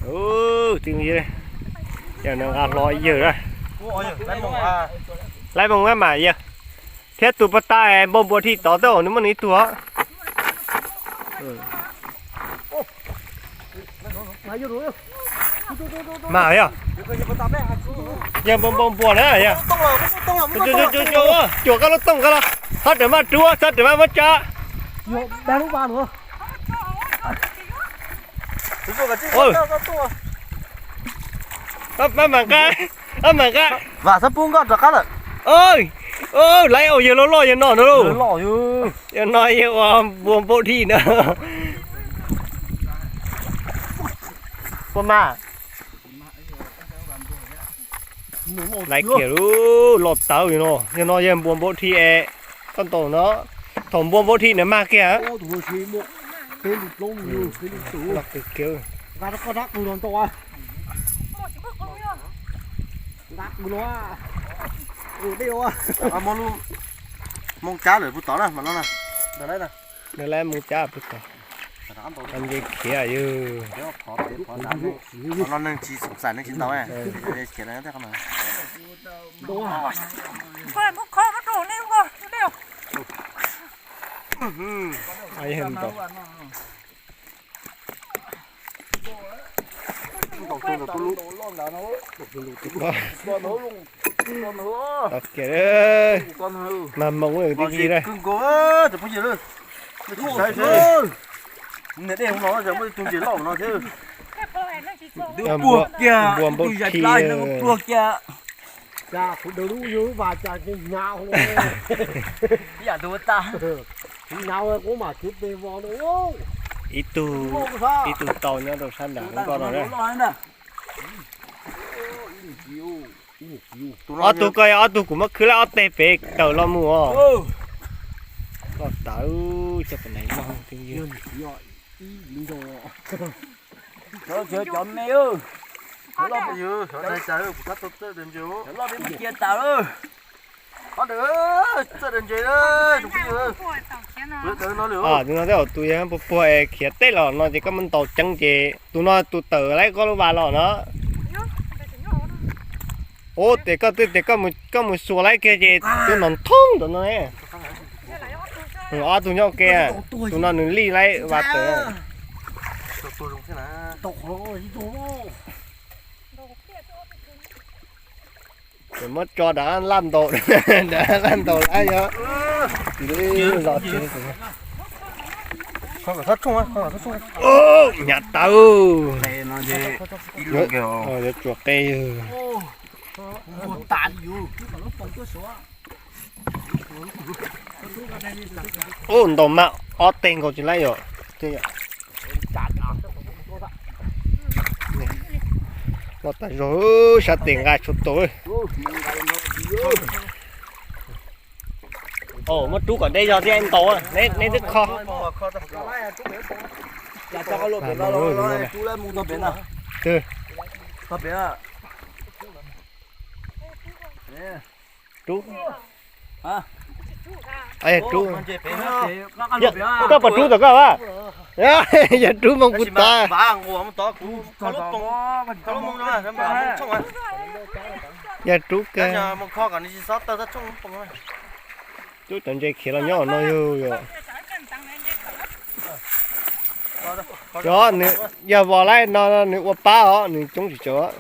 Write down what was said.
Ub, tij, yog nws nqa hlo yawg na. Laiv moos mas yawg, thiab tus pog tas npau npua thij tod tej zaum nws muaj nws ib tug os. Mas yog, yawg npau npau npua na yog. Cuam koj lub tooj ko los, txhob rawm maj rub, txhob rawm maj muab tsa. Pab mam nqa, pab mam nqa. Vam xab pub nkoj rov qab lawm. Laiv, yawg loj loj yawg no na. Yawg no yawg ua npua npau thij na. Puas mas? Laiv kiag lub loj tawv no, yog no yog npua npau thij es koj ntaus no, thaum npua npau thij nws mag kiag. Moo cab lawm puag tod na mas no na. Nws laiv moo cab puag tod. Nce khiav yog. No neeg tsis xoom xaim neeg tsis ntaus. Mas moos tib si na. Npua npau thij. Cas kuv dawm lub yug vas cas hnyav, hnyav kuv mam txiv pes vog no. Ib tug, ib tug tau nyob rau sab nram nkoj no na. Ob tug ko yog ob tug kuv muab khwb lawm ob teg pem kawm los mus os. Loj tawv cov pem nais loj tiag. Cov me, cov me mus cia tas lawm. Tus no tej zaum tus yog puag puag es khiav teb los no ces koj muab ntaus ceev ces tus no tus tawm lawm koj lub vas los no. Ub, tes koj twb tes koj mus xuas lawm kiag ces tus no thoob ntawm no ne. Ob tug nyob ke, tus no nws lij lawm vas tawm. Ces muab tso dav laj ntaus, dav laj ntaus lawm yog. Hnyav tawv. Yuav tsuas qe. Ub, ntaus mas ob teg nkaus tsis laib yom. Loj tas zog, sab tes nqa tshua tau. Muab rub kom deb zog thiab ntaus, neb twb kho. Rub. Rub. Koj puas rub tom koj a? Yog rub moo kuv tod. Yog rub kawg. Rub cov ntses khiav los nyob no yog. Cov nws yog vos laib no nws ua pab os, nws coob tsis tsaus.